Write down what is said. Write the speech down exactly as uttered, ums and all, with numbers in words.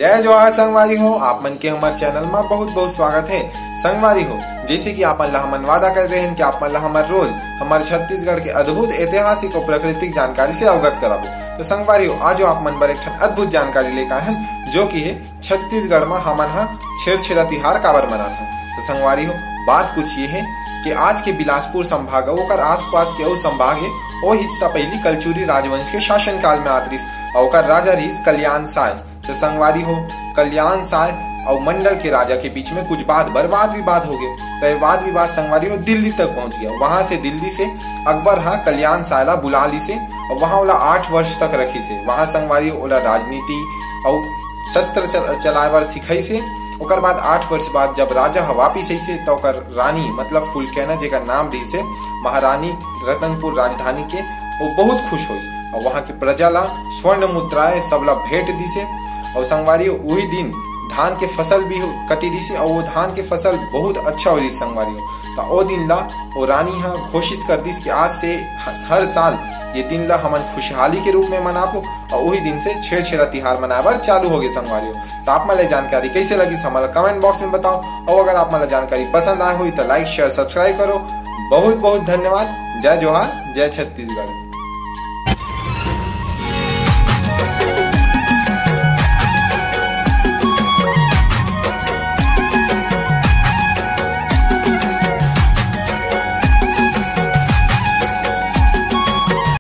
जय जोहार संगवारी हो, आप मन के हमर चैनल म बहुत बहुत स्वागत है। संगवारी हो, जैसे कि आप मन ला हमन वादा कर रहे हैं कि आप मन ला हमर रोज हमर छत्तीसगढ़ के अद्भुत ऐतिहासिक और प्राकृतिक जानकारी से अवगत कराबो। तो संगवारी हो, आज आप मन बर एक ठन अद्भुत जानकारी लेकर आए हैं, जो कि है छत्तीसगढ़ म हमन ह छेरछेरा तिहार काबर मनाथन। तो संगवारी हो, बात कुछ ये है कि आज के बिलासपुर संभाग अउ ओकर आसपास के अउ संभाग है, ओ हिस्सा पहली कलचुरी राजवंश के शासनकाल में आत रिहिस अउ ओकर राजा रिहिस कल्याण साय। तो संगवारी हो, कल्याण साय अउ मंडल के राजा के बीच में कुछ बात बर वाद विवाद हो गए। तो ये वाद विवाद संगवारी हो दिल्ली तक पहुंच गया। वहां से दिल्ली से अकबर हा कल्याण साय ला बुला ली से अउ वहां ओला आठ वर्ष तक रखी से। वहां संगवारी हो ओला राजनीति अउ शस्त्र चल-, चलाए बर सिखाई से। ओकर बाद आठ वर्ष बाद जब राजा ह वापिस आई से, तो ओकर रानी मतलब फुलकैना, जेकर नाम दी से महारानी रतनपुर राजधानी के, वो बहुत खुश होइस। और वहां के प्रजा ला स्वर्ण मुद्राएं सब ला भेंट दी से। और संगवारी हो, वही दिन धान के फसल भी हो-, कटी दी से और वो धान के फसल बहुत अच्छा हो रही संगवारी हो। तो ओ दिन ला वो रानी हा घोषित कर दिस कि आज से ह-, हर साल ये दिन ला हमन खुशहाली के रूप में मनाबो। और वही दिन से छेरछेरा तिहार मनाए बर चालू हो गए संगवारी हो। तो आप मन ला जानकारी कैसे लगिस, हमन ला कमेंट बॉक्स में बताओ। और अगर आप मन ला जानकारी पसंद आए होई तो लाइक, शेयर, सब्सक्राइब करो। बहुत बहुत धन्यवाद। जय जोहार, जय छत्तीसगढ़।